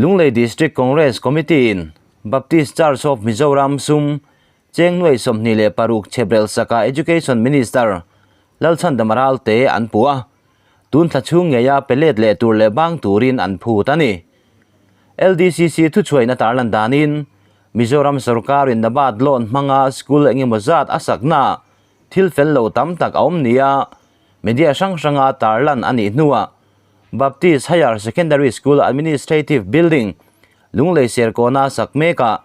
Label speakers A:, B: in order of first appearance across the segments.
A: Lunglei District Congress Committee-in Baptist Church of Mizoram sum cheng nuai 26 chheprelh saka Education Minister Lalchhandama Ralte an pu a, tun thla chhung ngeia pe let leh tur leh bang turin an phut a ni. LDCC thuchhuain a tarlan danin Mizoram sorkarin Nabad loan hmanga school engemaw zat a saknaah thil fel lo tam tak a awm nia media hrang hranga tarlan a nih hnuah Baptist Higher Secondary School Administrative Building, Lunglei Serkawna sak mekah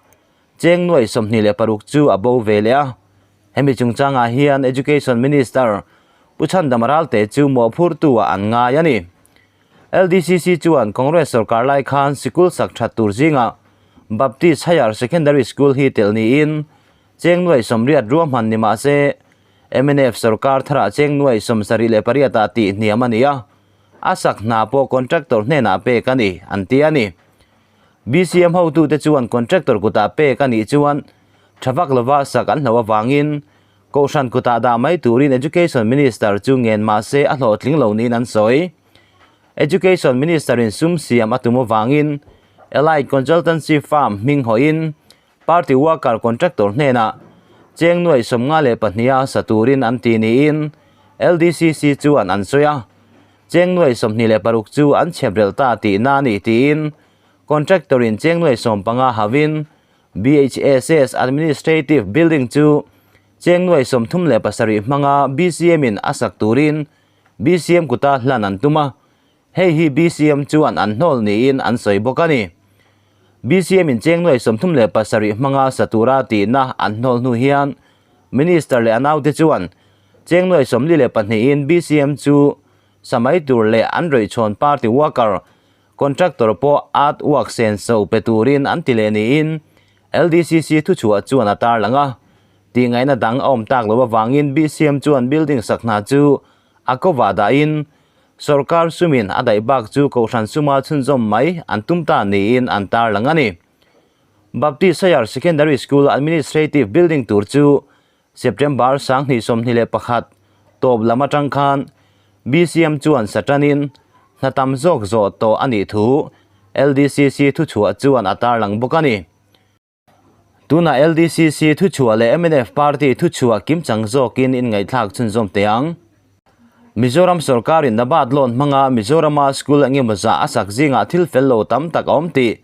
A: cheng nuai 26 chu a bo ve leh a. Hemi chungchangah hian Education Minister Pu Chhandama Ralte chu mawhphurtu ah an ngai a ni. LDCC chuan Congress sorkar lai khan sikul sak that tur zingah Baptist Higher Secondary School hi telh niin cheng nuai 80 ruahman ni mah se mnf sorkar tharah cheng nuai 78 ah tih hniam a ni a, a sak hna pawh contractor hnenah pek a ni, an ti a ni. BCM hotute chuan contractor kutah pek a nih chuan tha vak lova sak an hloh avangin Kohhran kutah dah mai turin Education Minister chu ngen mah se a hlawhtling lo niin an sawi. Education Minister-in sum siam a tum avangin Allied Consultancy Firm hming hawhin Party worker contractor hnenah cheng nuai 52 a sa turin an ti niin LDCC chuan an sawi a, cheng nuai 26 chu an chheprelh ta tihna a ni tiin contractor-in cheng nuai 15 havin BHSS Administrative Building chu cheng nuai 37 hmanga BCM-in a sak turin BCM kuta hlan an tum a, hei hi BCM chuan an hnawl niin an sawi bawk a ni. BCM in cheng nuai 37 hmanga sa tura tihna an hnawl hnu hian Minister leh a naute chuan cheng nuai 42 in BCM chu sa mai tur leh an rawihchhawn party worker contractor pawh art work senso pe turin an ti leh niin LDCC thuchhuah chuan a tarlang a. Tihngaihna dang a awm tak loh avangin BCM chuan building sak hna chu a kovah dahin sorkar sumin a daih bak chu Kohhran suma chhunzawm mai an tum ta niin an tarlang a ni. Baptist Higher Secondary School Administrative Building tur chu September 2021 tawp lam atang khan BCM chuan satanin hna tam zawk zawh tawh a nih thu LDCC thuchhuah chuan a tarlang bawk a ni. Tunah LDCC thuchhuah leh mnf party thuchhuah kimchang zawkin inngaihthlak chhunzawm teh ang. Mizoram sorkarin Nabad loan hmanga Mizorama school engemaw zah a sak zingah thil fel lo tam tak a awm tih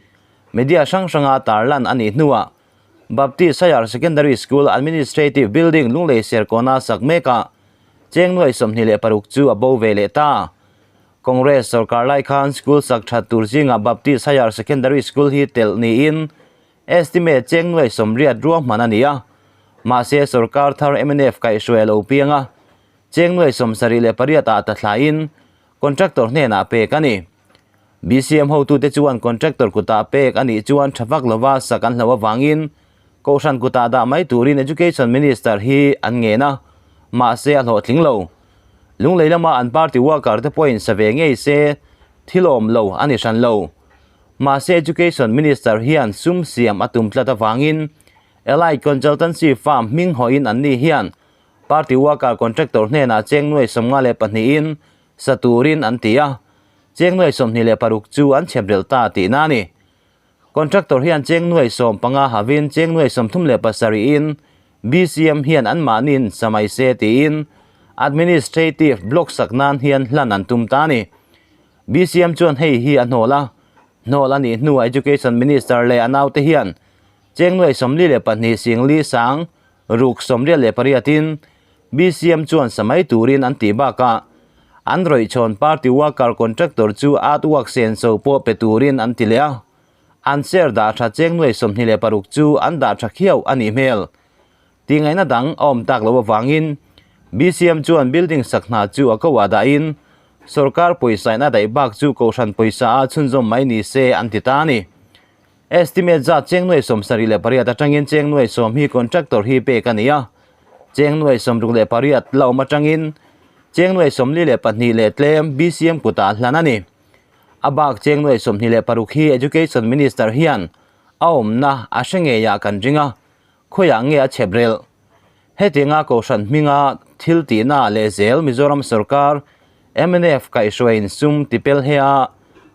A: media hrang hranga tarlan a nih hnuah Baptist Higher Secondary School Administrative Building Lunglei Serkawna sak mekah cheng nuai 26 chu a bo ve leh ta. Congress sorkar lai khan school sak that tur zingah Baptist Higher Secondary School hi telh niin estimate cheng nuai 80 ruahman a ni a. Mahse sorkar thar mnf kaihhruai a lo piang a, cheng nuai 78 ah ta thlain contractor hnenah pek a ni. BCM hotute chuan contractor kutah pek a nih chuan tha vak lova sak an hloh avangin Kohhran kutah dah mai turin Education Minister hi an ngen a, mahse a hlawhtling lo. Lunglei lama an party worker te pawhin sa ve ngei se thil awm lo a ni hran lo. Mahse Education Minister hian sum siam a tum tlat avangin Allied Consultancy Firm hming hawhin an ni hian party worker contractor hnenah cheng nuai 52 in sa turin an ti a, cheng nuai 26 chu an chheprelh ta tihna a ni. Contractor hian cheng nuai 15 havin cheng nuai 37 in BCM hian an mahnin sa mai se tiin Administrative Block sak nan hian hlan an tum ta a ni. BCM chuan hei hi a hnawl a, hnawl a nih hnuah Education Minister leh a naute hian cheng nuai 42 singli sang ruk 88 in BCM chuan sa mai turin an tih bakah an rawihchhawn party worker contractor chu art work senso pawh pe turin an ti leh a, an share dah tha cheng nuai 26 chu an dah tha khiau a nih hmel. Tihngaihna dang a awm tak loh avangin BCM chuan building sak hna chu a ko ah dahin sorkar pawisa in a daih bak chu Kohhran pawisa a chhunzawm mai ni se an ti ta a ni. Estimate zat cheng nuai 78 atangin cheng nuai 10 hi contractor hi pek a ni a, cheng nuai 68 la awm atangin cheng nuai 42 leh tlem BCM kutah hlan a ni. A bak cheng nuai 26 hi Education Minister hian a awmna a hre ngeiah kan ring a, khawiah nge a chheprelh? Hetianga Kohhran hminga thil tihna leh zel Mizoram sorkar mnf kaihhruaiin sum tipel hea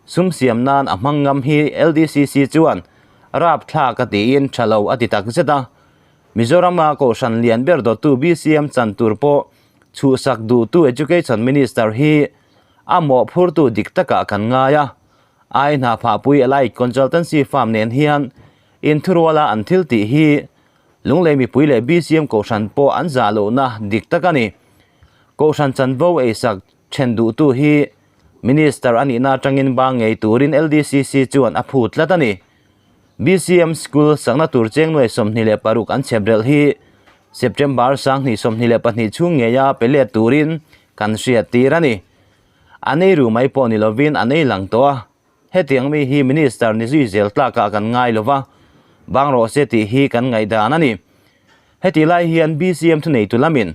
A: Sum siam nan a hmang ngam hi LDCC chuan rapthlak a tiin tha lo a ti tak zet a. Mizorama Kohhran lian ber dawttu BCM chan tur pawh chhuhsak duhtu Education Minister hi a mawhphurtu dik takah kan ngai a. Ai hna phahpui Allied Consultancy Firm nen hian inthuruala an thil tih hi Lunglei mipui leh BCM Kohhran pawh an zah lohna dik tak a ni. Kohhran chanvo eisak then duhtu hi Minister a nihna atangin bang ngei turin LDCC chuan a phut tlat a ni. BCM School sakna tur cheng nuai 26 an chhep relh hi September 2022 chhung ngeia pe let turin kan hriat tir a ni. An ei ru mai pawh ni lovin an ei lang tawh a. Hetiang mi hi Minister ni zui zel tlakah kan ngai lova, bang rawh se tih hi kan ngaihdan a ni. Heti lai hian BCM thuneitu lamin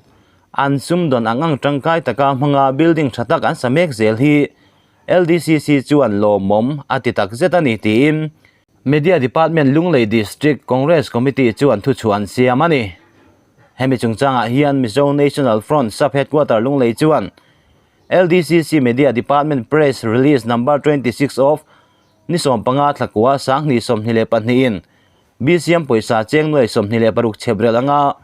A: an sumdawn ang ang tangkai taka hmanga building tha tak an sa mek zel hi LDCC chuan lawmawm a ti tak zet a ni tiin Media Department Lunglei District Congress Committee chuan thuchhuah an siam a ni. Hemi chungchangah hian Mizo National Front Sub-Headquarter Lunglei chuan LDCC Media Department Press Release Number 26 of ni 15 thlakua 2022 in BCM pawisa cheng nuai 26 chhebrel anga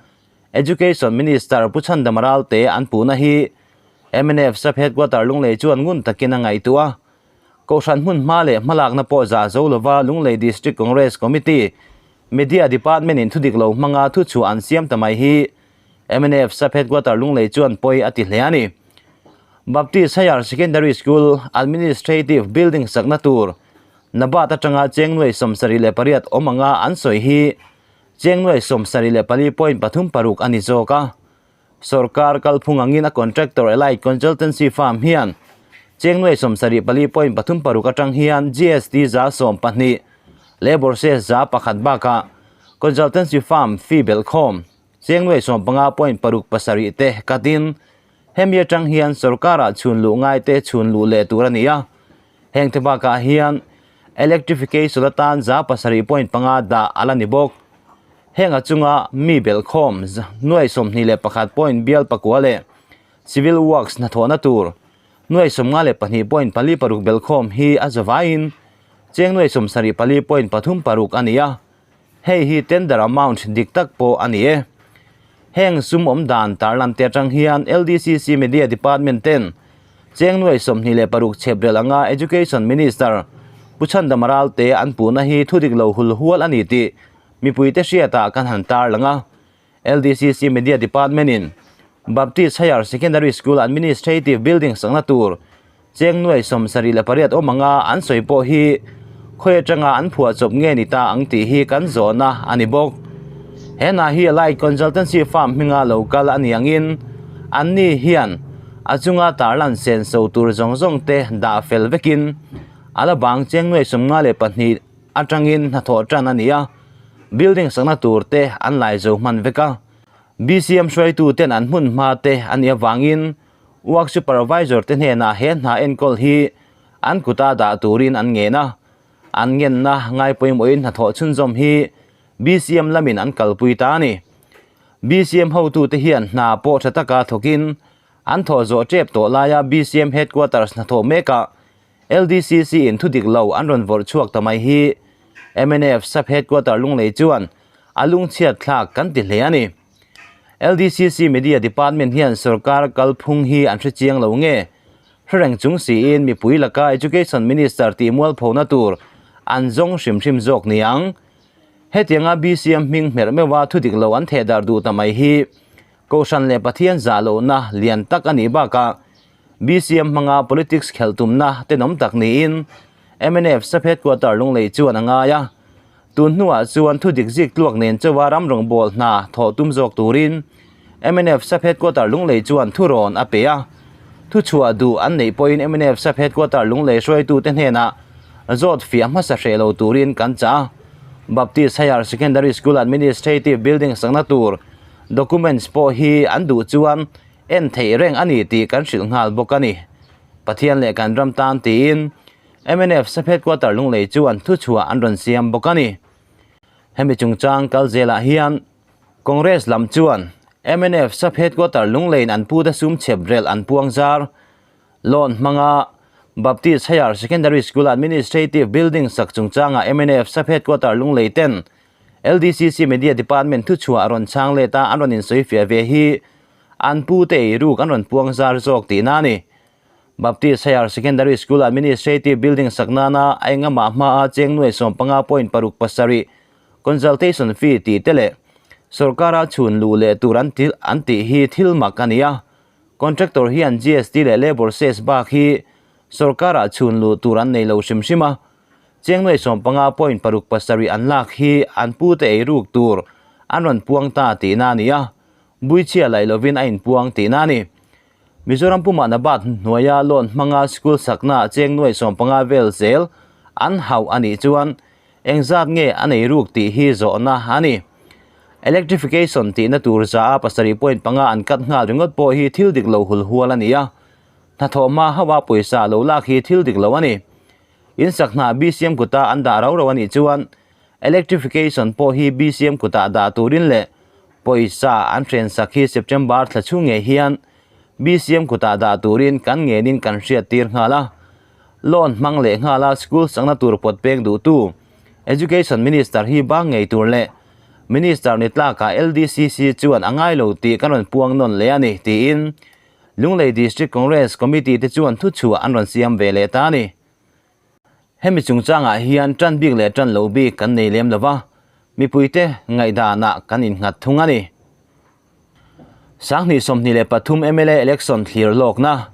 A: Education Minister Pu Chhandam Ralte an puhna hi mnf Sub-Headquarter Lunglei chuan ngun takin a ngaihtuah a. Kohhran hmun hma leh hmalakna pawh zah zo lova Lunglei District Congress Committee Media Department in thudik lo hmanga thuchhuah an siam ta mai hi mnf Sub-Headquarter Lunglei chuan pawi a ti hle a ni. Baptist Higher Secondary School Administrative Building sakna tur Nabat atanga cheng nuai 78 awm anga an sawi hi cheng nuai 74.36 a ni zawk a. Sorkar kalphung angin a contractor Allied Consultancy Firm hian cheng nuai 74.36 atang hian GST 12% Labour cess 1% bakah consultancy firm fee belhkhawm cheng nuai 15.67 te katin hemi atang hian sorkarah chhun luh ngai te chhun luh leh tur a ni a. Heng te bakah hian electrification atan 7.5 dah a la ni bawk. Heng a chunga mi belhkhawm nuai 21 point bial pakua leh civil works hnathawhna tur nuai 52.46 belhkhawm hi a zavaiin cheng nuai 74.36 a ni a. Hei hi tender amount dik tak pawh a ni e. Heng sum awm dan tarlan te atang hian LDCC Media Department ten cheng nuai 26 chheprel anga Education Minister Pu Chhandam Ralte an puhna hi thudik lo hul hual a ni tih mipuite hriatah kan han tarlang a. LDCC Media Department in Baptist Higher Secondary School Administrative Building sakna tur cheng nuai 78 awm anga an sawi pawh hi khawi atanga an phuah chawp nge ni ta ang tih hi kan zawhna a ni bawk. He hna hi Allied Consultancy Firm hminga lo kal a ni angin an ni hian a chunga tarlan sen so tur zawng zawng te dah fel vekin a la bang cheng nuai 52 atangin hnathawh tan a ni a. Building sakna tur te an lai zo hman vek a. BCM hruaitu ten an hmun hma te a nih avangin work supervisor te hnenah he hna enkawl hi an kuta dah turin an ngen a. An ngenna ngai pawimawhin hnathawh chhunzawm hi BCM lamin an kalpui ta a ni. BCM hotute hian hna pawh tha taka thawkin an thawh zawh tep tawh laia BCM headquarters hnathawh mekah LDCC in thudik lo an rawn vawrh chhuak ta mai hi mnf Sub-Headquarter Lunglei chuan a lungchhiat thlak kan ti hle a ni. LDCC Media Department hian sorkar kalphung hi an hre chiang lo nge? Hrereng chung siin mipui laka Education Minister tih mualphona tur an zawng hrim hrim zawk ni ang. Hetianga BCM hming hmerh meuha thudik lo an theh dar duh ta mai hi Kohhran leh Pathian zah lohna lian tak a nih bakah BCM hmanga politics khelh tumna tenawm tak niin mnf Sub-Headquarter Lunglei chuan a ngai a. Tun hnuah chuan thudik zik tluak nen chawa ram rawngbâwl hna thawh tum zawk turin mnf Sub-Headquarter Lunglei chuan thurawn a pe a. Thuchhuah duh an neih pawhin mnf Sub-Headquarter Lunglei hruaitute hnenah zawt fiah hmasa hreh lo turin kan chah a. Baptist Higher Secondary School Administrative Building sakna tur documents pawh hi an duh chuan en theih reng a ni tih kan hrilh nghal bawk a ni. Pathian leh kan ram tan tiin mnf Sub Headquarter Lunglei chuan thuchhuah an rawn siam bawk a ni. Hemi chungchang kal zelah hian Congress lam chuan mnf Sub Headquarter Lungleiin an pute sum chhep rel an puang zar. Loan hmanga Baptist Higher Secondary School Administrative Building sak chungchangah mnf Sub Headquarter Lunglei ten LDCC Media Department thuchhuah a rawn chhang let a, an rawn insawifiah ve hi an pute eiruk an rawn puang zar zawk tihna a ni. Baptist Higher Secondary School Administrative Building sak nana a engamah hmaa cheng nuai 15 point 6 7 consultation fee tih te leh sorkara chhun luh leh tur an an tih hi thil mak a ni a. Contractor hian GST leh Labour cess bak hi sorkara chhun luh tur an nei lo hrim hrim a. Cheng nuai 15 point 6 7 an lak hi an pute eiruk tur an rawn puang ta tihna a ni a. Buichhia laih lovin a inpuang tihna a ni. Mizoram pumah Nabat hnuaia loan hmanga school sakna cheng nuai 15 vel zel an hauh a nih chuan engzat nge a nei ruk tih hi zawhna a ni. Electrification tihna tur za a pasarih point panga an cut nghal ringawt pawh hi thil dik lo hul hual a ni a, hnathawh hma hauha pawisa lo lak hi thil dik lo a ni. In sak hna BCM kuta an dah rau rau a nih chuan electrification pawh hi BCM kutah dah turin leh pawisa an hren sak hi September thla chhung ngei hian BCM kutah dah turin kan ngenin kan hriat tir nghal a. Loan hmang leh nghal a school sakna tur pawt pek duhtu Education Minister hi bang ngei tur leh Minister ni tlakah LDCC chuan a ngai lo tih kan rawn puang nawn leh a ni tiin Lunglei District Congress Committee te chuan thuchhuah an rawn siam ve leh ta a ni. Hemi chungchangah hian tan bik leh tan lo bik kan nei lem lova, mipuite ngaihdanah kan innghat thung a ni. 2023 mla election thlir lawkna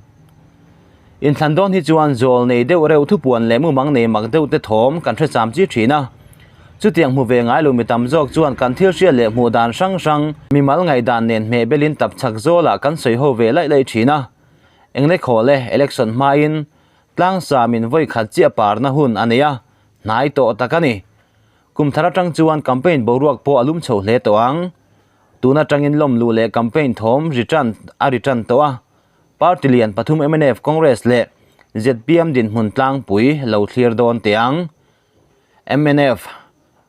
A: Inthlan dawn hi chuan zawl nei deuh reuh thupuan leh mumang nei mak deuh te thawm kan hre cham chi thin a. Chutiang hmu ve ngai lo mi tam zawk chuan kan thil hriat leh hmuh dan hrang hrang mimal ngaihdan nen hmeh belin tap chak zawlah kan sawi ho ve laih laih thin a. Engle khawl e, election hmain Tlangsa min vawi khat chiah parna hun a nei a, hnai tawh tak a ni. Kum thar atang chuan campaign boruak pawh a lum chho hle tawh ang. Tun atangin lawm luh leh campaign thawm return a return tawh a. Party lian pathum mnf, Congress leh zpm dinhmun tlangpui lo thlir dawn teh ang. Mnf,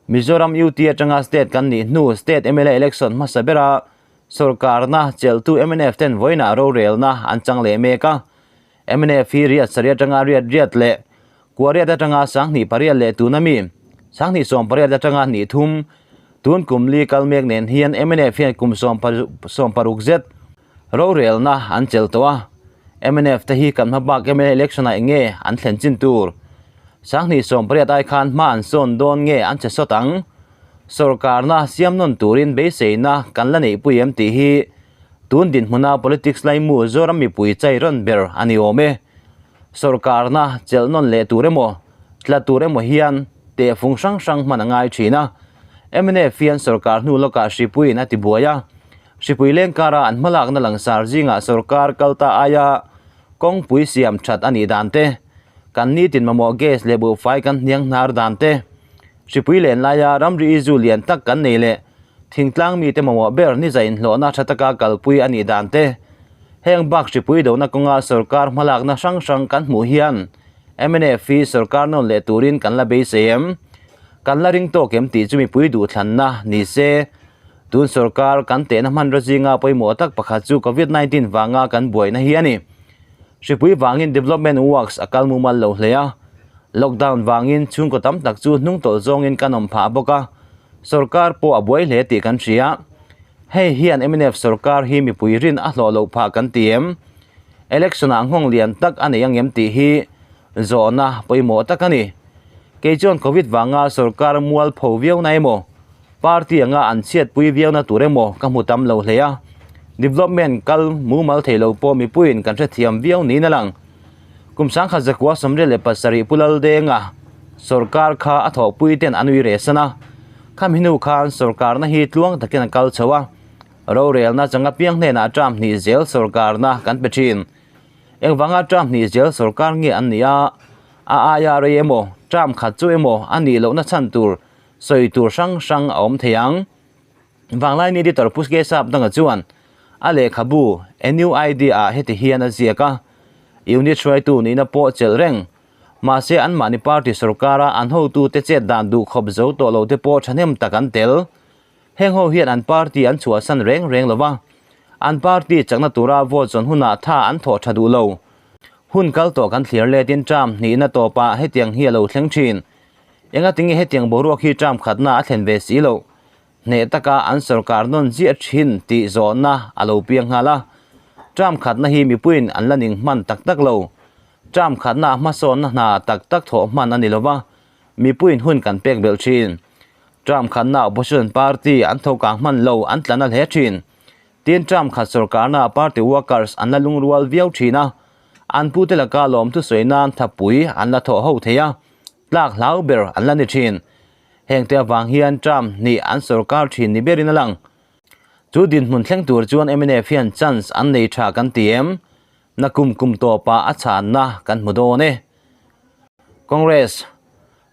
A: Mizoram UT atanga state kan nih hnu state mla election hmasa bera sorkarna chelhtu mnf ten vawiinah rorelna an chang leh mek a. Mnf hi riat sarih atanga riat riat leh kua riat atanga 2008 leh tuna mi 2018 atanga hnih thum tun kum li kal mek nen hian mnf hian kum 16 zet rorelna an chelh tawh a. Mnf te hi kan hma bak mla election ah enge an thlen chin tur 2018 ai khan hma an sawn dawn nge an che sawt ang? Sorkarna siam nawn turin beiseina kan la neihpui em tih hi Tun dinhmuna politics laimu Zoram mipui chai rawn ber a ni awm e. Sorkarna chelh nawn leh tur emaw, tla tur emaw hian tehfung hrang hrang hman a ngai thin a. Mnf hian sorkar hnu lawkah hripuiin a tibuai a. Hripui lengkara an hmalakna langsar zingah sorkar kal ta aia kawngpui siam that a nih dan te, kan nitin mamawh gas leh buhfai kan hniang hnar dan te, hripui len laia ramri izu lian tak kan nei leh Thingtlang mite mamawh ber ni zain hlawhna tha taka kalpui a nih dan te, heng bak hripui dohna kawnga sorkar hmalakna hrang hrang kan hmuh hian mnf hi sorkar nawn leh turin kan la beisei em? Kan la ring tawk em tih chu mipui duhthlanna ni se. Tun sorkar kan tehna hmanraw zinga pawimawh tak pakhat chu Covid 19 vanga kan buaina hi a ni. Hripui vangin development works a kal mumal lo hle a, lockdown vangin chhungkaw tam tak chu hnungtawlh zawngin kan awm phah bawk a. Sorkar pawh a buai hle tih kan hria. Hei hian mnf sorkar hi mipui rin a hlawh loh phah kan ti em? Election ah nghawng lian tak a nei angem tih hi zawhna pawimawh tak a ni. Kei chuan Covid vanga sorkar mual pho viau na emaw, party anga an chhiatpui viau na tur emaw ka hmu tam lo hle a. Development kal mumal thei lo pawh mipuiin kan hrethiam viau niin a lang. Kum 1977 Pu Laldenga sorkar kha a thawhpui ten an ui reh san a, khami hnu khan sorkarna hi tluang takin a kal chho a, rorelna changa piang hnenah term hnih zel sorkarna kan pe thin. Engvanga term hnih zel sorkar nge an nih a, a aia rei emaw, term khat chu emaw a nih lohna chhan tur sawi tur hrang hrang a awm thei ang. Vanglaini editor Pu Sk Sap danga chuan a lehkhabu NUID ah heti hian a ziak a, Unit hruaitu nihna pawh chelh reng. Mahse anmahni party sorkara an hotute chet dan duh khawp zo tawh lo te pawh thahnem tak an tel. Heng ho hian an party an chhuahsan reng reng lo va, an party chakna tura vote zawn hunah tha an thawh tha duh lo. Hun kal tawh kan thlir letin term hnihna tawpah hetiang hi a lo thleng thin. Engatinge hetiang boruak hi term khatna a thlen ve si loh? Hneh taka an sorkar nawn ziah thin tih zawhna a lo piang nghal a. Term khatna hi mipuiin an la ning hman tak tak lo. Term khatna a hmasawnna hna tak tak thawh hman a ni lova, mipuiin hun kan pek belh thin. Term khatna opposition party an tho kang hman lo an tla na hle thin. Tin, term khat sorkarna party workers an la lungrual viau thin a, an pute laka lawmthu sawi nan thapui an la thawh ho thei a, tlak hlau ber an la ni thin. Hengte avang hian term hnih an sorkar thin ni berin a lang. Chu dinhmun thleng tur chuan mnf hian chance an nei tha kan ti em? Na kum kum tawpah a chhanna kan hmu dawn e. Congress,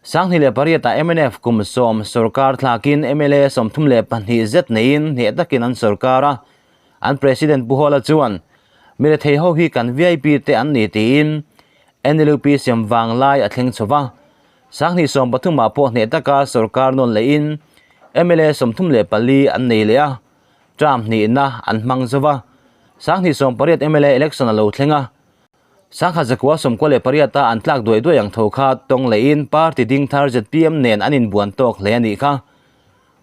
A: 2008 ah mnf kum sawm sorkar thlakin mla 32 zet neiin hneh takin an sorkar a, an President Pu Hawla chuan mi rethei ho hi kan vip te an ni tiin NLUP siam vang lai a thleng chho va, 2013 ah pawh hneh taka sorkar nawn lehin mla 34 an nei leh a, term hnihna an hmang zo va, 2018 mla election a lo thleng a. 1998 a an tlak duai duai ang tho kha tawng lehin party ding thar zpm nen an inbuan tawk hle a nih kha.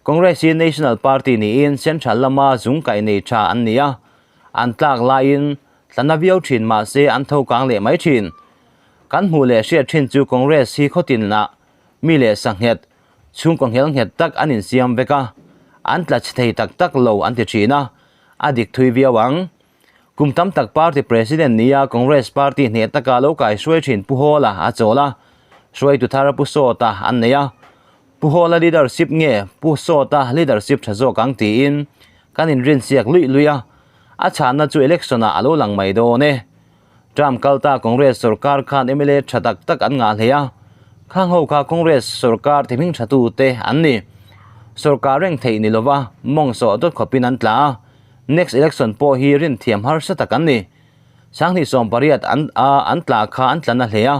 A: Congress hi National Party niin Central lama zung kaih nei tha an ni a, an tlak laiin tlana viau thin mahse an tho kang leh mai thin. Kan hmuh leh hriat thin chu Congress hi khawtinah mi leh sanghet, chhungkaw nghel nghet tak an insiam vek a, an tla chhe thei tak tak lo an ti thin a, a dik thui viau ang. Kum tam tak party president nia Congress party hneh taka lo kai hruai thin Pu Hawla a chawl a, hruaitu thar Pu Sawta an nei a. Pu Hawla leadership nge Pu Sawta leadership tha zawk ang tiin kan inrinsiak luih luih a, a chhanna chu election ah a lo lang mai dawn e. Term kalta Congress sorkar khan mla tha tak tak an ngah hlei a, khang ho kha Congress sorkar thimhing tha tute an ni. Sorkar reng theih ni lova mawng sawh dawt khawpin an tla a, next election pawh hi rinthiam harsa tak an ni. 2018 an a an tla kha an tla na hle a,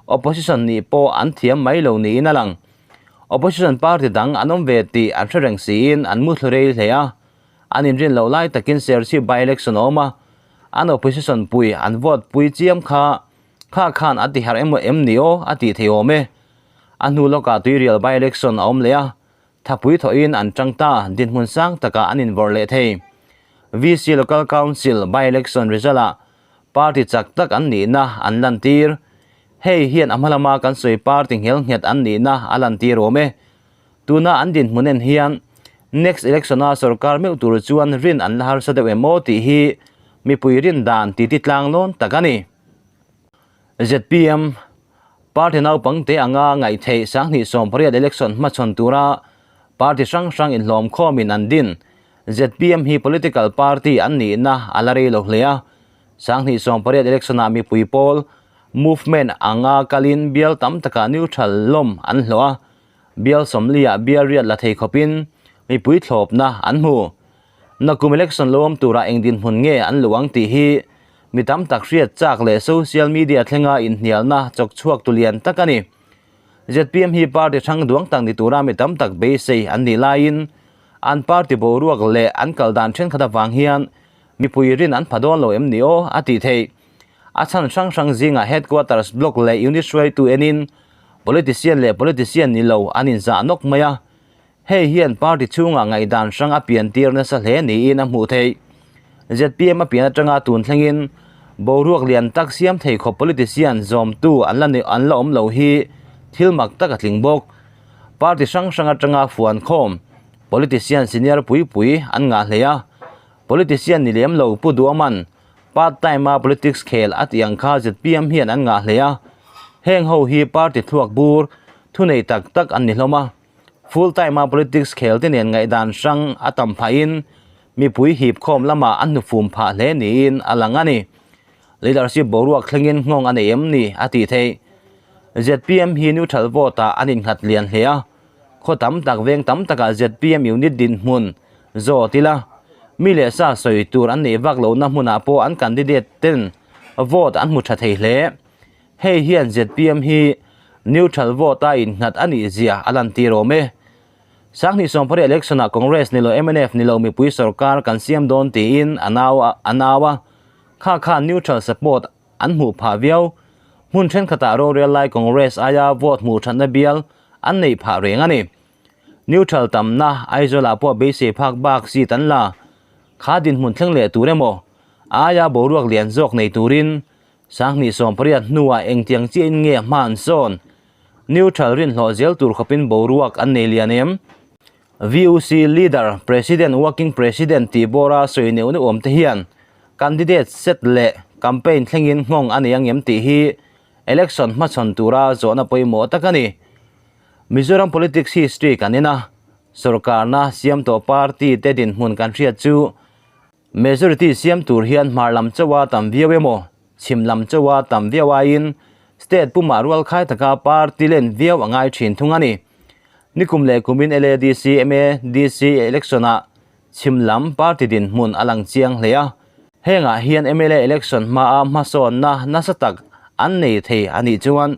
A: opposition nih pawh an thiam mai lo niin a lang. Opposition party dang an awm ve tih an hre reng siin an mu thlu rei hle a, an inrin loh lai takin Serchhip by-election a awm a, an opposition pui an vote pui chiam kha kha khan a ti harh emaw em ni aw a tih thei awm e. A hnu lawkah tuirial by-election a awm leh a, thapui thawhin an tang ta dinhmun sang takah an invawrh leh thei. VC Local Council by-election result ah party chak tak an nihna an lantir. Hei hian a hma lama kan sawi party nghel nghet an nihna a lantir awm e. Tuna an dinhmun en hian next election a sorkar meuh tur chuan rin an la harsa deuh em aw tih hi mipui rin dan titi tlang lawn tak a ni. Zpm party naupang te anga ngaihtheih 2018 election hmachhawn tura party hrang hrang inhlawm khawmin an din. Zpm hi political party an nihna a la rei lo hle a, 2018 election ah mipui pawl movement anga kalin bial tam takah neutral lawm an hlawh a, Bial sawmliah bial riat la thei khawpin mipui thlawpna an hmu. Nakum election lo awm turah eng dinhmun nge an lo ang tih hi mi tam tak hriat chak leh social media thlenga inhnialna chawk chhuak tu lian tak a ni. Zpm hi party hrang duang tak ni tura mi tam tak beisei an nih laiin an party boruak leh an kal dan thenkhat avang hian mipui rin an pha dawn lo em ni aw a tih theih. A chhan hrang hrang zingah headquarters block leh unit hruaitu enin Politician leh politician ni lo an inzah nawk mai a, hei hian party chhungah ngaihdan hrang a pian tir nasa hle niin a hmuh theih. Zpm a pian atanga tun thlengin boruak lian tak siam thei khawp politician zawmtu an la an la awm lo hi thil mak tak a tling bawk. Party hrang hrang atanga fuan khawm politician senior pui pui an ngah hle a, politician ni lem lo Pu Duaman Part time a politics khel a tih ang kha zpm hian an ngah hle a, heng ho hi party thluak bur thunei tak tak an ni hlawm a. Full time a politics khel te nen ngaihdan hrang a tam phahin mipui hip khawm lamah an hnufum phah hle niin a lang a ni. Leadership boruak thlengin nghawng a nei em ni a tih theih. Zpm hi neutral vote ah an innghat lian hle a, Khaw tam tak veng tam takah zpm unit dinhmun zawt ila, mi leh sa sawi tur an neih vak lohna hmunah pawh an candidate ten vote an hmu tha thei hle. Hei hian zpm hi neutral vote a innghat a nih zia a lantir awm e. 2020 election ah Congress ni lo mnf ni lo mipui sorkar kan siam dawn tiin a nau a, a nau a, kha khan neutral support. an hmuh phah viau. Hmun thenkhatah rorel lai Congress aia vote hmuh thatna bial an neih phah reng a ni. Neutral tamna Aizawlah pawh beisei phak bak seat an la. Kha dinhmun thleng leh tur emaw aia boruak lian zawk nei turin 2018 hnuah engtiang chiahin nge hma an sawn? Neutral rinhlawh zel tur khawpin boruak an nei lian em? VUC Leader, President, Working President tih bawra sawi neuh neuh awm te hian candidate set leh campaign thlengin nghawng a nei angem tih hi election hmachhawn tura zawhna pawimawh tak a ni. Mizoram politics history kan en a, sorkarna siam tawh party te dinhmun kan hriat chu Majority siam tur hian hmar lam chauha tam viau emaw, chhim lam chauha tam viau aiin state pumah rual khai taka party len viau a ngai thin thung a ni. Nikum leh kumin LADC, MADC election-ah chhim lam party dinhmun a lang chiang hle a. Hengah hian mla election hmaa hmasawnna nasa tak an nei thei a nih chuan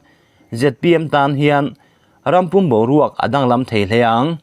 A: zpm tan hian ram pum boruak a danglam thei hle ang.